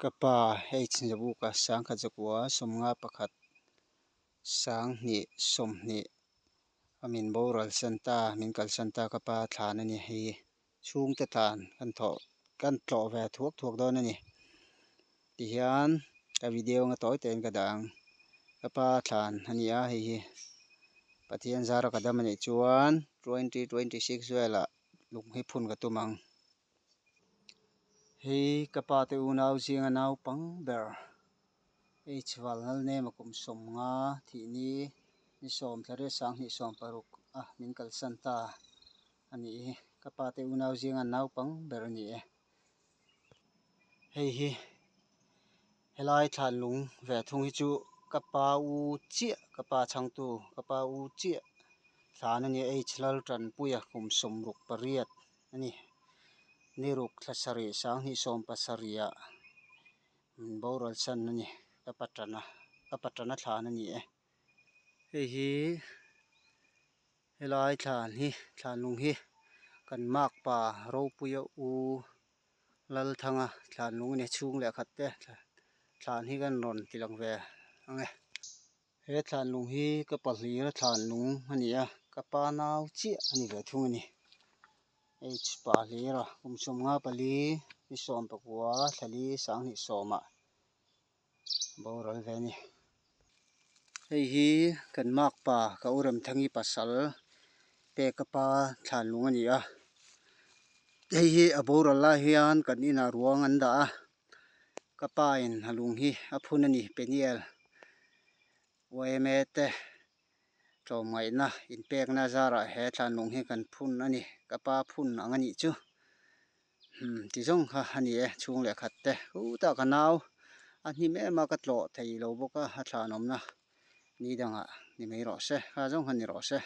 Ka pa H Zabuka sangkhat zakua sawmnga pakhat sanghnih sawmhnih a min boral san ta min kalsan ta ka pa thlan a ni hei chhungte tlan kan thawh kan tlawh ve thuak thuak dawn a ni tihian ka video anga tawi tein ka dah ang ka pa thlan a ni a hei hi Pathian zara ka dam a nih chuan 2026 velah lung hi phun ka tum ang. Hei ka pa te unau zinga naupang ber H Valnal Nema kum 50 thih ni ni 10 thla 2016 a min kalsan ta a nih hi. Ka pa te unau zinga naupang ber a ni e. Hei hi helai thlan lung ve thung hi chu ka pa u chiah ka pa chhangtu ka pa u chiah thlan a ni a H Laltanpuia kum 68 a ni. Ni ruk thla sarih 2017 ah min boral san a ni ka pa tana ka pa tana thlan a ni e. Hei hi helai thlan hi thlan lung hi kan makpa Ropuia u Lalthanga thlan lung a ni chhung leh khat te thlan hi kan rawn ti lang ve ang e. He thlan lung hi ka pa hlira thlan lung a ni a ka pa nau chiah a ni ve thung a ni. H pa hlira kum 54 ni 19 thla li 2010 ah boral ve a ni. Hei hi kan makpa ka u Remthangi pasal peka pa thlan lung a ni a hei hi a boral lai hian kan inah ruang an dah a ka pa in a lung hi a phun a ni peniel yma te tlawmngaihna inpekna zarah he thlan lung hi kan phun a ni ka pa phun ang a nih chu umm ti zawng kha a ni e chhung leh khat te khutah ka nau a hnim em a ka tlawh thei lo bawk a a thlan awmna ni dangah ni mai rawh se kha zawng kha ni rawh se.